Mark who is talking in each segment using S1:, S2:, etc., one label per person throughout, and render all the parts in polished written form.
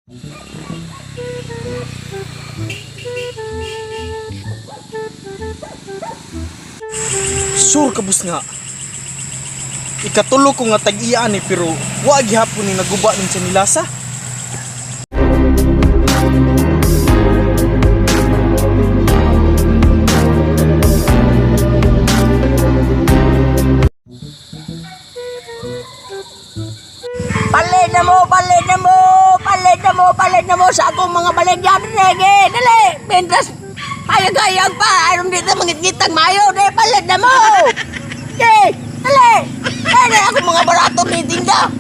S1: Sure ka bus nga. Ikatulo ko nga tag-iya ni pero wa gihapon ni naguba ning tsinilasa.
S2: Palit na mo, palit na mo, palit na mo, palit na mo sa akong mga baligyan. Rege, dali, mientras hayag-hayag pa, aron dito mangitngitang mayo, de, palit na mo. Ge, dali, dali ako mga barato ni tinda.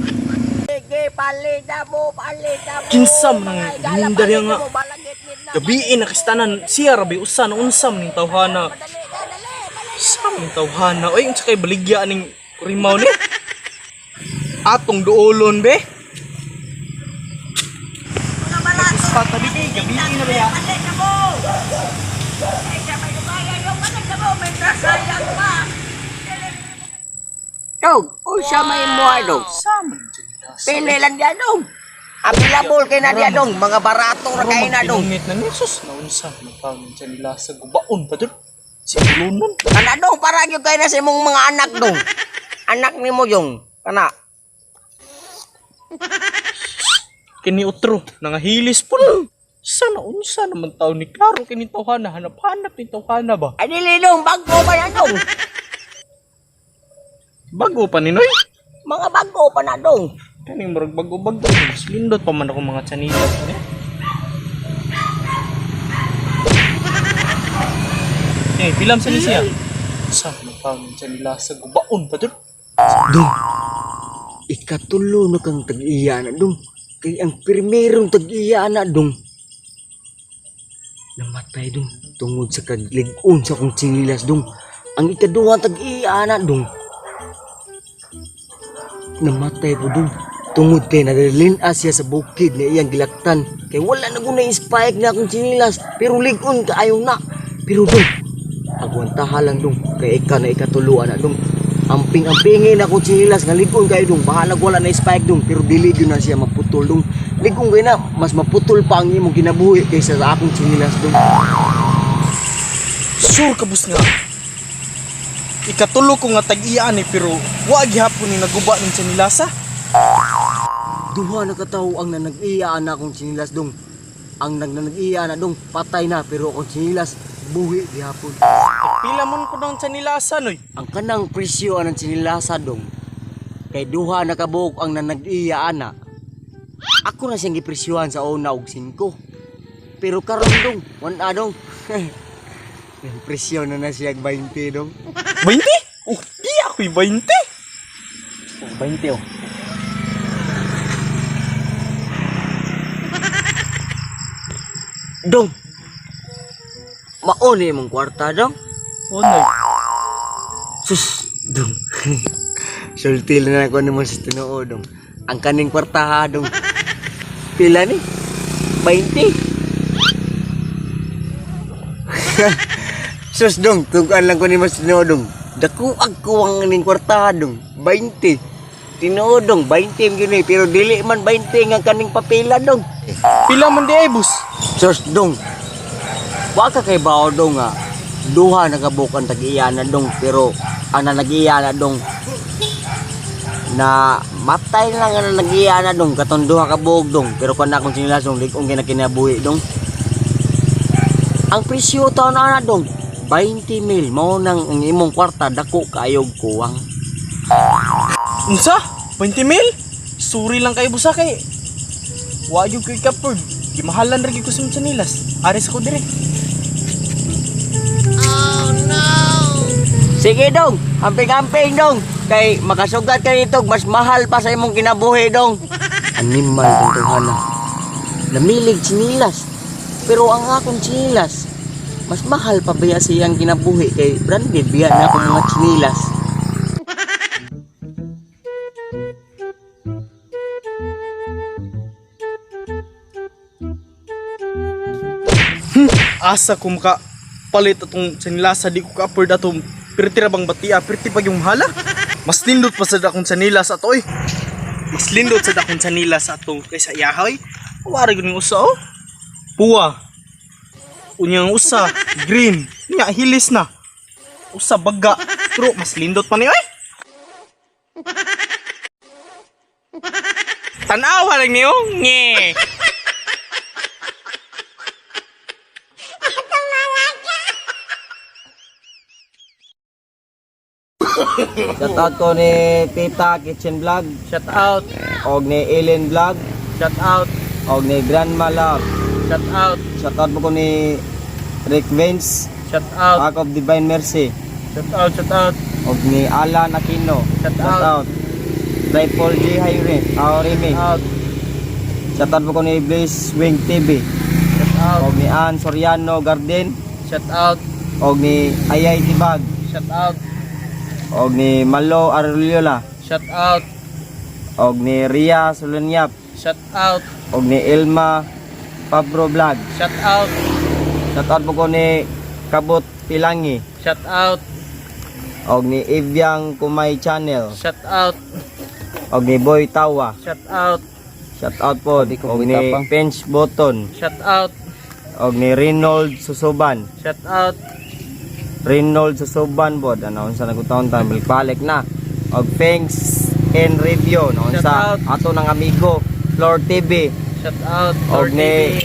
S2: Ge, palit na mo, palit na mo.
S1: Kinsa man ang
S2: Mga igala,
S1: ninda niya
S2: palit na
S1: nga.
S2: mo, balagit-ngit na,
S1: Gabii na kistanan siya rabi usa na unsa man ning tawhana.
S2: Dali, dali, palit.
S1: Sa man tawhana oy, unsa kay baligya ning kurimaw ni? Atong duolon be.
S2: Mga barato.
S1: Patabi kay gabii na ba ya?
S2: Palit na mo. Kaysa may lumayan yung palit na mo, mientras hayag pa. Dog, unsa may muha dog?
S1: Sa man tsinilasa.
S2: Pili lang diyan dong. Available kay na diyan dong, mga barato ra kay na dong.
S1: Pinungit na ni sus na unsa man taon ning tsinilasa gubaon pa dun. Si Lunon.
S2: Kana dong para gyud kay na sa imong mga anak dong. Anak nimo yung kana.
S1: Kini utro nangahilis po. Sana unsa naman taon ni klaro kini tawhana, hanap-hanap ni tawhana ba.
S2: Ay dili dong, bago pa na dong.
S1: Bago pa ni Noy.
S2: Mga bago pa na dong.
S1: Kaning murag bago-bago mas lindot pa man ako mga tsanilas ni. Eh, bilam sa ni siya. Sa man taon ni tsinilasa gubaon pa dun.
S3: Dong, ikatulo na kang tag-iya na dong. Kay ang primerong tag-iya na dong. Namatay dong tungod sa kaglig-on sa akong tsinilas dong. Ang ikaduha tag-iya na dong. Namatay po dong. Tungod kay nadalin siya sa bukid na iyang gilaktan. Kay wala na guna spike na akong tsinilas. Pero lig-on kaayo na. Pero dong, agwantaha lang dong. Kay ika na ikatuluan na dong. Amping-ampingin ako tsinilas nga ligon kayo dong. Bahalag wala na spike dong. Pero dili yun na siya maputol dong. Ligon kayo na, mas maputol pa ang imong kinabuhi kaysa sa akong tsinilas dong.
S1: Sure ka bus nga. Ikatulo ko nga tag-iya ni pero wa gihapon ni naguba ning tsinilasa.
S3: Duha na katawo ang nanag-iya na akong tsinilas dong. Ang nagnanag-iya na dong, patay na pero akong tsinilas buhi gihapon.
S1: Pila mon ko ng tsinilasa noy.
S3: Ang kanang presyo anang tsinilasa dong. Kay duha na kabuok ang nanag-iya ana. Ako na siyang gipresyohan sa una og 5. Pero karon dong, wan dong. Ang presyo na na siya 20 dong.
S1: 20? Oh, di ako'y 20. Oh, 20 oh.
S3: Dong. Mauni imong kwarta dong.
S1: Oh, noy.
S3: Sus, dong. Sulti na ako naman sa tinuod dong. Ang kaning kwarta ha dong. Pila ni? 20. Sus dong, tugan lang ko ni mas tinuod dong. Dako ang kuwang ning kwarta ha, dong. 20. Tinuod dong, 20 gyud ni pero dili man 20 nga kaning papila dong.
S1: Pila man di ay bus.
S3: Sus dong. Wa ka kay bao dong nga. Duha na kabuk ang tag-iya na dong pero ang nag-iya na dong na matay na lang ang nag-iya na dong katong duha ka buok dong pero kun akong sinilas dong lig-on kay na kinabuhi dong. Ang presyo taon na dong 20 mil mao nang ang imong kwarta dako kaayog kuwang.
S1: Unsa? 20 mil? Suri lang kay busa kay wa gyud ko'y kapord. Gimahalan ra gyud ko sa imong tsinilas. Aris ako dire.
S3: Sige dong, amping-amping dong. Kay makasugat ka nito, mas mahal pa sa imong kinabuhi dong. Animal dong tuhana. Namilig chinilas. Pero ang akong chinilas, mas mahal pa ba sa iyang kinabuhi kay branded biya na akong mga chinilas.
S1: Asa ko maka palit atong tsinilasa di ko ka-afford atong pirti ra bang batia, pirti pag yung mahala. Mas lindot pa sad akong tsinilas ato oy. Mas lindot sad akong tsinilas ato kaysa iyahoy. Wari gud ning usa oh. Puwa. Unya ang usa, green. Nya hilis na. Usa baga. Pero mas lindot pa ni oy. Tanawa lang niyo. Nge.
S3: Shout out ko ni Tita Kitchen Vlog.
S1: Shout out.
S3: Og ni Ellen Vlog.
S1: Shout out.
S3: Og ni Grandma Love.
S1: Shout out.
S3: Shout out po ko ni Rick Vince.
S1: Shout out.
S3: Act of Divine Mercy.
S1: Shout out. Shout out.
S3: Og ni Alan Aquino.
S1: Shout out.
S3: Out. Rifle G. Hayre. Aurimi.
S1: Out.
S3: Shout out po ko ni Blaze Wing TV.
S1: Shout out.
S3: Og ni Ann Soriano Garden.
S1: Shout out.
S3: Og ni Ayay Tibag.
S1: Shout out.
S3: Og ni Malo Aruliola.
S1: Shout out.
S3: Og ni Ria Solonyap.
S1: Shout out.
S3: Og ni Elma Pabro Vlog.
S1: Shout out.
S3: Shout out po ko ni Kabot Pilangi.
S1: Shout out.
S3: Og ni Ivyang Kumay Channel.
S1: Shout out.
S3: Og ni Boy Tawa.
S1: Shout out.
S3: Shout out po. Og ni Pinch Button.
S1: Shout out.
S3: Og ni Reynold Susuban.
S1: Shout out.
S3: Reynold Susuban bod. Ano unsa nagutaon ta balik na. Og thanks and review no
S1: Shout
S3: unsa
S1: out.
S3: ato ng amigo Floor TV.
S1: Shout out.
S3: Og ni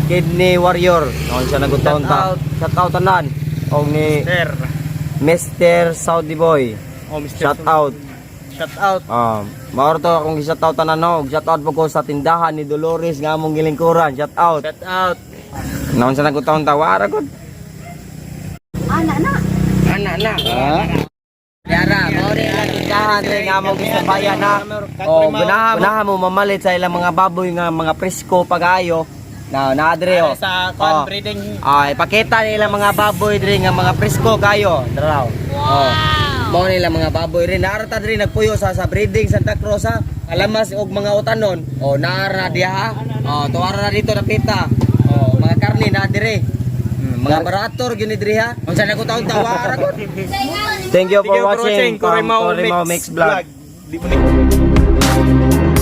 S3: Kidney Warrior no unsa nagutaon
S1: Shout
S3: ta.
S1: out.
S3: Shout out tanan. Og ni
S1: Sir.
S3: Mr. Saudi Boy.
S1: Oh, Mr.
S3: Shout out.
S1: Shout out.
S3: Maoro to akong gi-shout out tanan no. Shout out po ko sa tindahan ni Dolores nga among gilingkuran. Shout out.
S1: Shout out.
S3: Naon sa nagutaon ta wara gud.
S2: Ana na.
S3: Ana na. Yara, mao ni ang tindahan dre nga among gisabayan na. Oh, gunahan mo mamalit sa ilang mga baboy nga mga presko pagayo. Na na dre oh.
S1: Sa
S3: Oh.
S1: kwan breeding.
S3: Ah, ipakita nila mga baboy dre nga mga presko kayo. Daraw. Wow. Oh. Mao nila mga baboy rin. Naara ta dre nagpuyo sa breeding Santa Cruz ha. Alamas og mga utanon. Oh, naara diha ha. Oh, tuwara na dito napita. Oh, mga karne na dire. Mga barator gyud ni dre ha. Unsa na ko taon tawara gud. Thank you for watching.
S1: Korimao
S3: Korimao Mix Vlog.
S1: Di mo ni-